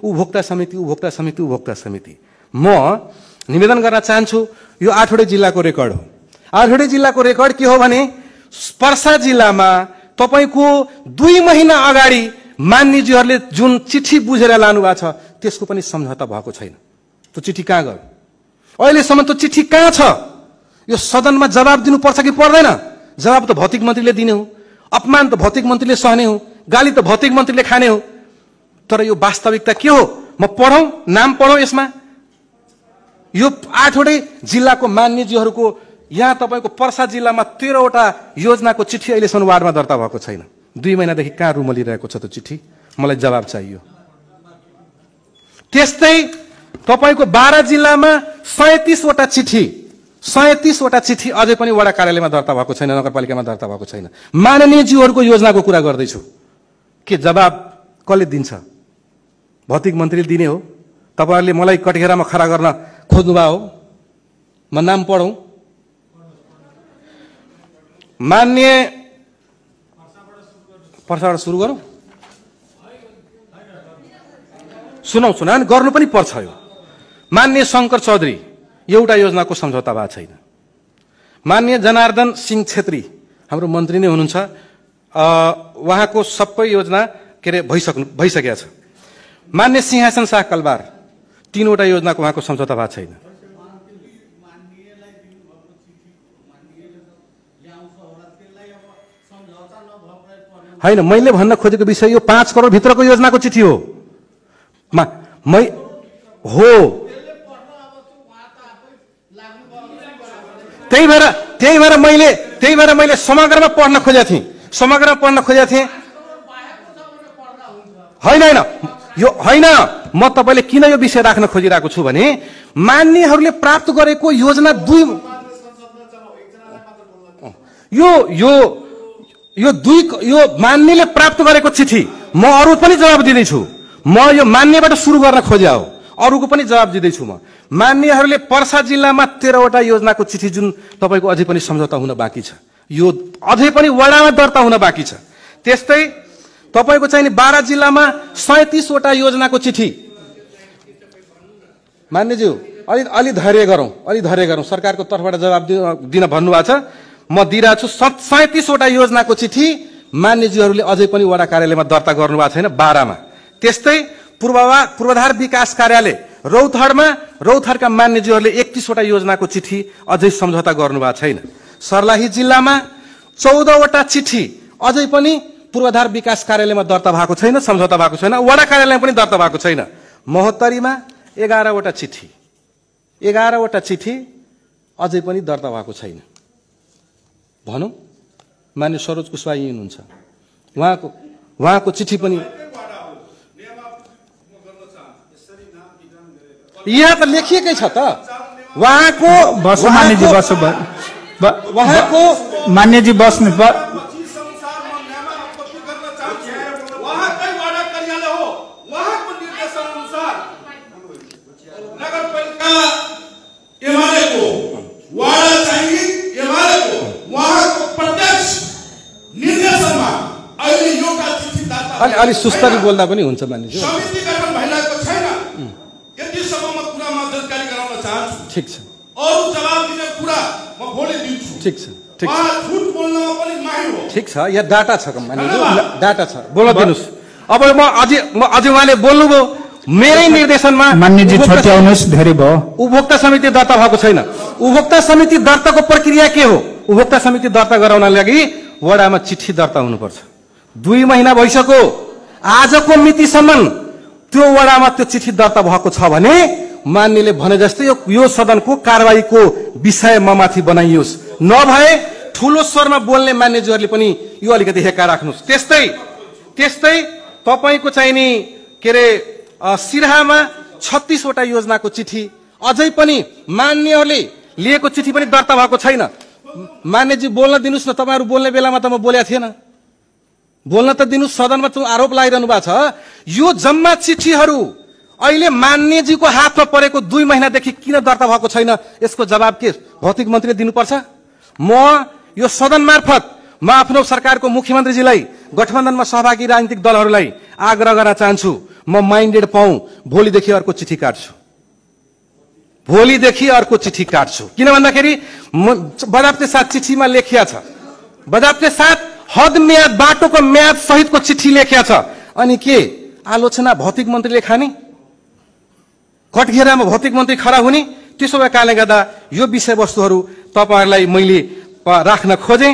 उपभोक्ता समिति उपभोक्ता समिति उपभोक्ता समिति। म निवेदन गर्न चाहन्छु, यो 8वटै जिल्लाको रेकर्ड हो। 8वटै जिल्लाको रेकर्ड के हो भने पर्सा जिल्लामा तपाईको 2 महिना अगाडि मान्यजीहरूले जुन चिठी बुझेर लानु भएको छ त्यसको पनि सम्झौता भएको छैन। त्यो चिठी कहाँ गयो? अहिलेसम्म त्यो चिठी कहाँ छ? यो सदनमा जवाब दिनुपर्छ कि पर्दैन? जवाब त भौतिक मन्त्रीले दिने हो, अपमान त भौतिक मन्त्रीले सहने हो, गाली त भौतिक मन्त्रीले खाने हो। तर यो वास्तविकता के हो? म पढौं, नाम पढौं यसमा। यो 8वटै जिल्लाको मान्यजीहरूको यहाँ तपाईको पर्सा जिल्लामा 13वटा योजनाको चिठी अहिलेसम्म वार्डमा दर्ता भएको छैन। 2 महिनादेखि कहाँ रुमलिरहेको छ त्यो चिठी? मलाई जवाब चाहियो। त्यस्तै तपाईको 12 जिल्लामा 37वटा चिठी अझै पनि वडा कार्यालयमा दर्ता भएको छैन, नगरपालिकामा दर्ता भएको छैन। माननीयज्यूहरूको योजनाको कुरा गर्दैछु, के जवाब कसले दिन्छ? भौतिक मन्त्रीले दिने हो। तपाईहरुले मलाई कटिघरामा खडा गर्न खोज्नुभयो हो। म नाम पढौं। मान्य पर्साबाट सुरु गरौं। सुनौ गर्नु पनि पर्छ यो। मान्य शंकर चौधरी एउटा योजनाको सम्झौता भएको छैन। मान्य जनार्दन सिंह छेत्री हाम्रो मन्त्री नै हुनुहुन्छ, उहाँको सबै योजना के रे भइसकेको छ। मान्य सिंहासन शाह कलबार 3वटा योजनाको उहाँको सम्झौता भएको छैन। हैन, मैले भन्न खोजेको विषय यो 5 करोड भित्रको योजनाको चिठी हो। त्यही भएर मैले समग्रमा पढ्न खोजेको थिएँ। हैन यो हैन, म तपाईले किन यो विषय राख्न खोजिरहेको छु भने मान्यहरूले प्राप्त गरेको योजना यो मान्यले प्राप्त गरेको चिठी म अरु पनि जवाब दिँदैछु। म यो मान्यबाट सुरु गर्न खोज्या हो, अरुको पनि जवाब दिँदैछु। म मान्यहरूले पर्सा जिल्लामा 13वटा योजनाको चिठी जुन तपाईको अझै पनि सम्झौता हुन बाँकी छ, यो अझै पनि वडामा दर्ता हुन बाँकी छ। त्यस्तै तपाईको चाहिँ 12 जिल्लामा 37वटा योजनाको चिठी। मान्यज्यू अलि धैर्य गरौं, सरकारको तर्फबाट जवाब दिन भन्नुभएको छ, म दिइरहेको छु। 37वटा योजनाको चिठी मान्यज्यूहरूले अझै पनि वडा कार्यालयमा दर्ता गर्नुभएको छैन 12 मा। त्यस्तै पूर्वाधार विकास कार्यालय रौथरका मान्यज्यूहरूले 31वटा योजनाको चिठी अझै सम्झौता गर्नुभएको छैन। सर्लाही जिल्लामा 14वटा चिठी अझै पनि पूर्वाधार विकास कार्यालयमा दर्ता भएको छैन, सम्झौता भएको छैन, वडा कार्यालयमा पनि दर्ता भएको छैन। महोत्तरीमा 11वटा चिठी अझै पनि दर्ता भएको छैन। भनौं मान्य सरोज कुशवाहा यही हुनुहुन्छ, उहाँको चिठी पनि यहाँ त लेखिएकै छ त। उहाँको मान्यजी बस्नु अलि सुस्तरी बोल्दा पनि हुन्छ मान्यजी। ठीक छ, अरु जवाब दिने कुरा म भोलि दिन्छु। ठीक छ, झुट बोल्नमा पनि माहिर हो। ठीक छ, यहाँ डाटा छ मान्यजी, डाटा छ, बोल्न दिनुस्। अब म अझै उहाँले बोल्नुभयो मेरै निर्देशनमा। मान्यजी छट्याउनुस्, धेरै भयो। उपभोक्ता समिति दर्ता भएको छैन। उपभोक्ता समिति दर्ताको प्रक्रिया के हो? उपभोक्ता समिति दर्ता गराउन लागि वडामा चिठी दर्ता हुनुपर्छ। 2 महिना भइसक्यो, आजको मितिसम्म त्यो वडामा त्यो चिठी दर्ता भएको छ भने मान्यले भने जस्तै यो सदनको कारबाहीको विषय ममाथि बनाइयोस्, नभए ठूलो स्वरमा बोल्ने मान्यज्यूहरूले पनि यो अलिकति हेक्का राख्नुस्। त्यस्तै तपाईको चाहिँ नि के रे सिरहामा 36वटा योजनाको चिठी अझै पनि मान्यहरूले लिएको चिठी पनि दर्ता भएको छैन। मान्यजी बोल्न दिनुस् न, तपाईहरु बोल्ने बेलामा त म बोलेको थिएन, बोल्न त दिनुस्। सदनमा आरोप लगाइरहनु भएको छ। यो जम्मा चिठीहरू अहिले मान्यजीको हातमा परेको 2 महिनादेखि किन दर्ता भएको छैन, यसको जवाब के भौतिक मन्त्रीले दिनुपर्छ। म यो सदन मार्फत म आफ्नो सरकारको मुख्यमन्त्रीजीलाई गठबन्धनमा सहभागी राजनीतिक दलहरूलाई आग्रह गर्न चाहन्छु, म माइन्डेड पाऊँ, भोलिदेखि अर्को चिठी काट्छु। भोलिदेखि अर्को चिठी काट्छु। किन भन्दाखेरि बजाबते साथ चिठीमा लेखिया छ, बजाबते साथ हद म्याद बाटोको म्याद सहितको चिठी लेखिया छ। अनि के आलोचना भौतिक मन्त्रीले खाने, कटघेरामा भौतिक मन्त्री खडा हुने? त्यसो भए कारणले गर्दा यो विषयवस्तुहरू तपाईहरुलाई मैले राख्न खोजेँ।